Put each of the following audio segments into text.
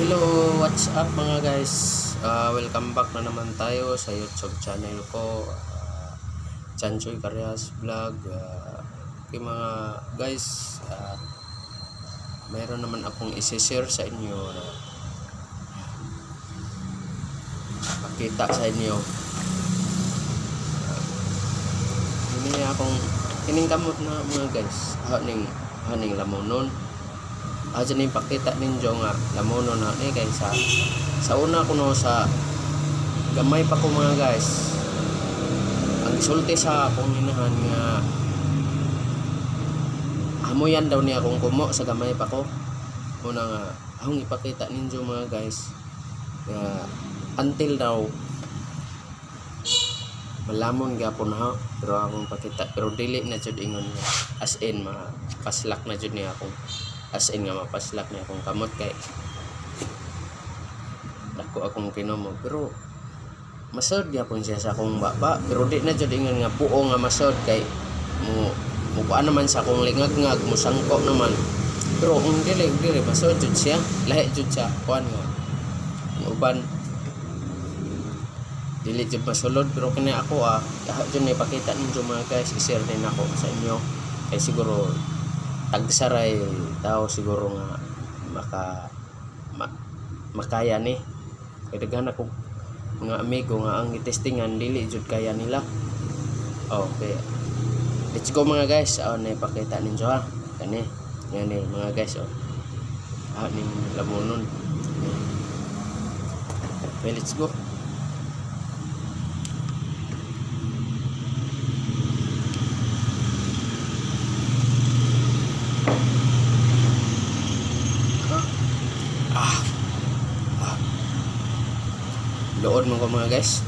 Hello, what's up, mga guys? Welcome back na naman tayo sa YouTube channel ko, Chanchoy Carias Vlog. Okay, mga guys, mayroon naman akong isi-share sa inyo na pakita sa inyo. Ini akong kining kamot na, mga guys. Ha ning lamonon. Aja ning pakita ninyo nga lamonon na ni kay sa una kuno, sa gamay pa ko, mga guys. Ang gisulti sa akong inahan nga hamuyan daw niya akong kumo sa gamay pa ko. Una nga akong ipakita ninyo, mga guys, nga until now malamon gyapon ha, pero akong pakita, pero dili na jud ingon nga as in mapaslak na jud niya akong, as in nga mapaslak niya akong kamot kay dako akong kinumo, pero masod gyapon siya sa akong baba, pero di na jud ingon nga buo nga masod kay mo mukuan naman sa akong lingag-ngag, musangko naman, pero kung dili dili masod jud siya, lahi jud sa kuan nga ang uban dili jud masulod. Pero kini ako, jud na ipakita ninyo, mga guys, i-share din ako sa inyo kay siguro tagsaray tao siguro nga makaya ni, kay daghan ako mga amigo nga ang gitestingan dili jud kaya nila. Okay, let's go, mga guys. Oh, na ipakita ninyo ha, kani yan eh, mga guys. Oh, ning lamonon. Okay, let's go. Ah. Ah. Lood mo ko, mga guys.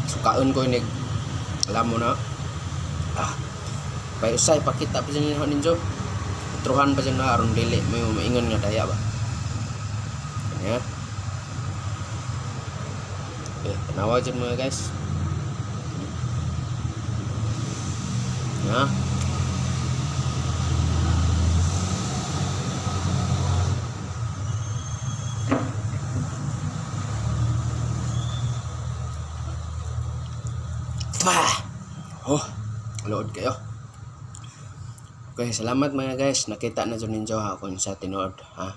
Sukaon ko inig alam mo na. Ah. Pay usay pakita pa ninyo ninyo. Truhan pa na aron dili may maingon nga daya ba. Ya. Eh, tanawa dyan, mga guys. Ya. Bah! Oh, lood kayo. Okay, salamat, mga guys. Nakita na dyan ninyo ha kung sa tinuod ha.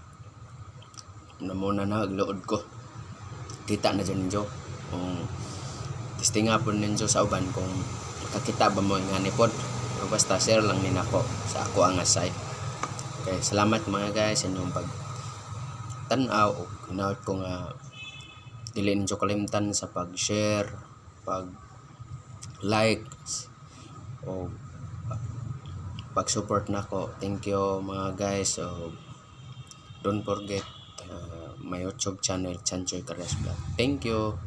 Una muna na lood ko. Kita na dyan ninyo. Kung testing nga po ninyo sa uban kung makakita ba mo nga ni pod. Pero basta share lang ni nako sa ako ang side. Okay, salamat, mga guys, sa inyong pag tan-aw ug hinaot ko nga dili ninyo kalimtan sa pag-share, pag like o pag-support nako. Thank you, mga guys. So don't forget my YouTube channel, Chanchoy Carias Vlog. Thank you.